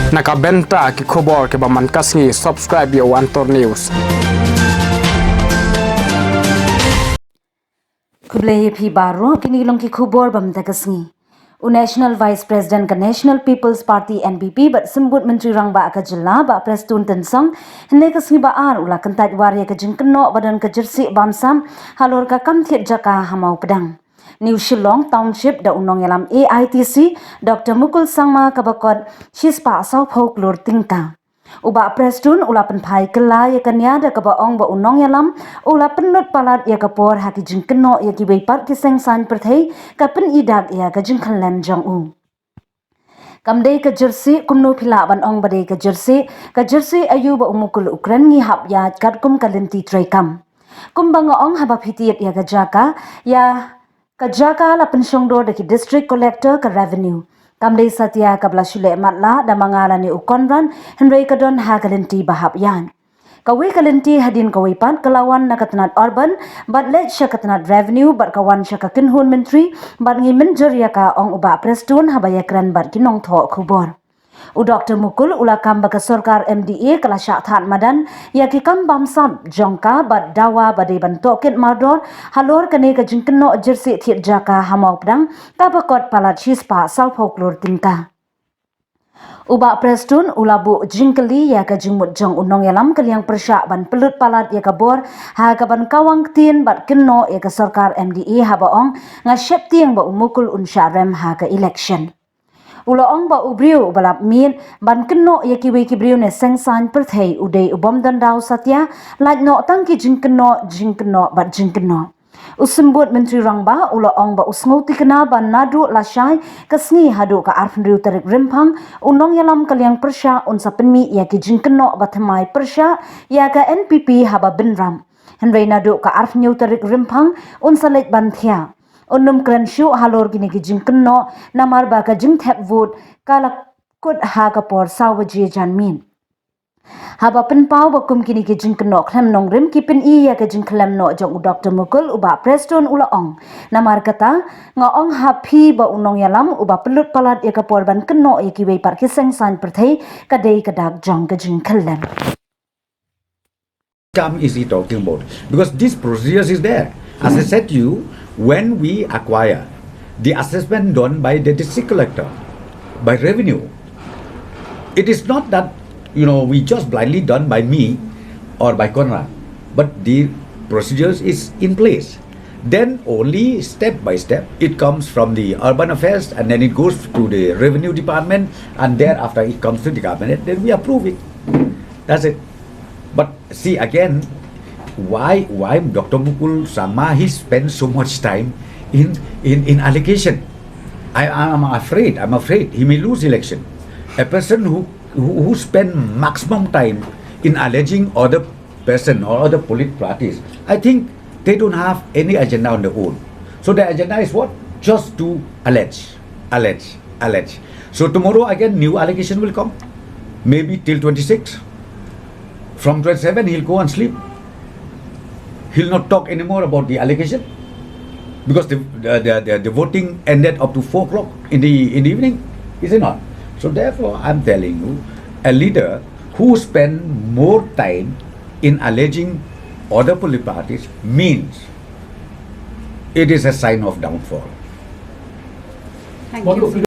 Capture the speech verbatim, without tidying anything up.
Na ka bynta ki khubor kiba man ka sngi, subscribe ïa u Antor News. Khublei ïa phi baroh, kine ki long ki khubor ba mynta ka sngi. U National Vice President ka National People's Party, N P P, bad Symbud Myntri Rangbah ka jylla, Bah Prestone Tynsong, hynne ka sngi ba ar u la kyntait war ïa ka jingkynnoh ba don ka jersey bamsap halor ka kam thied jaka ha Mawpdang, New Shillong Township da u nongïalam A I T C, Doctor Mukul Sangma, kaba kot shispah sawphew klur tyngka. U Bah Prestone u la pynphai kylla ïa kane da kaba ong ba u nongïalam u la pynlut palat ïa ka por ha ki jingkynnoh ïa kiwei pat ki seng saiñ pyrthei, ka pyni dak ïa ka jingkhyllem jong u. Kam dei ka jersey, kumno phi lah ban ong ba dei ka jersey? Ka jersey aïu ba u Mukul u kren? Ngi hap ïaid katkum ka lynti treikam. Kumba nga ong, haba phi thied ïa ka jaka, ïa ka jaka la pynshongdor da ki District Collector, ka Revenue. Kam dei satia kaba la shu leh matlah da ma nga lane u Conrad, hynrei ka don ha ka lynti ba hap ïaid. Kawei ka lynti hadien kawei pat ka la wan na ka tnat Urban, bad leit sha ka tnat Revenue, bad ka wan sha ka kynhun myntri, bad ngi mynjur ïa ka, ong u Bah Prestone haba ïakren bad ki nongthoh khubor. U Doctor Mukul u la kam ba ka sorkar M D A ka la shah thad madan ïa ki kam bamsap jong ka, bad dawa ba dei ban tohkit mardor halor kane ka jingkynnoh jersey thied jaka ha Mawpdang, kaba kot palat shispah sawphew klur tyngka. U Bah Prestone u la buh jingkylli ïa ka jingmut jong u nongïalam ka liang pyrshah ban pynlut palat ïa ka bor ha kaban kawang ktien bad kynnoh ïa ka sorkar M D A, haba ong, nga sheptieng ba u Mukul un shah rem ha ka election. U la ong ba u briew uba lap miet ban kynnoh ïa kiwei ki briew ne seng saiñ pyrthei u dei u bym don daw satia, lait noh tang ki jingkynnoh, jingkynnoh bad jingkynnoh. U Symbud Myntri Rangbah u la ong ba u sngewthikna ba naduh lashai ka sngi haduh ka arphew hynriew tarik Rymphang, u nongïalam ka liang pyrshah un sa pynmih ïa ki jingkynnoh ba thymmai pyrshah ïa ka N P P haba bynrap. Hynrei naduh ka arphew hynñiew tarik Rymphang un sa leit ban thiah. Un ym kren shuh halor kine ki jingkynnoh, namar ba ka jingthep vote ka la kut ha ka por saw baje janmiet. Haba pynpaw ba kum kine ki jingkynnoh khlem nongrim ki pyni ïa ka jingkhyllem noh jong u Doctor Mukul, u Bah Prestone u la ong, namar kata, nga ong ha phi ba u nongïalam uba pynlut palat ïa ka por ban kynnoh ïa kiwei pat ki seng saiñ pyrthei, ka dei ka dak jong ka jingkhyllem. Scam is he talking about? Because this procedure is there. As I said to you, when we acquire the assessment done by the district collector, by revenue, it is not that, you know, we just blindly done by me or by Conrad, but the procedures is in place. Then only step by step it comes from the urban affairs, and then it goes to the revenue department, and thereafter it comes to the cabinet. Then we approve it. That's it. But see again, why why Doctor Mukul Sangma, he spends so much time in in, in allegation? I am afraid, I'm afraid he may lose election. A person who who, who spend maximum time in alleging other person or other political parties, I think they don't have any agenda on their own. So the agenda is what? Just to allege, allege, allege. So tomorrow again, new allegation will come. Maybe till twenty-six. From twenty-seven, he'll go and sleep. He'll not talk anymore about the allegation because the, the, the, the, the voting ended up to four o'clock in the, in the evening, is it not? So therefore, I'm telling you, a leader who spend more time in alleging other political parties means it is a sign of downfall. Thank you.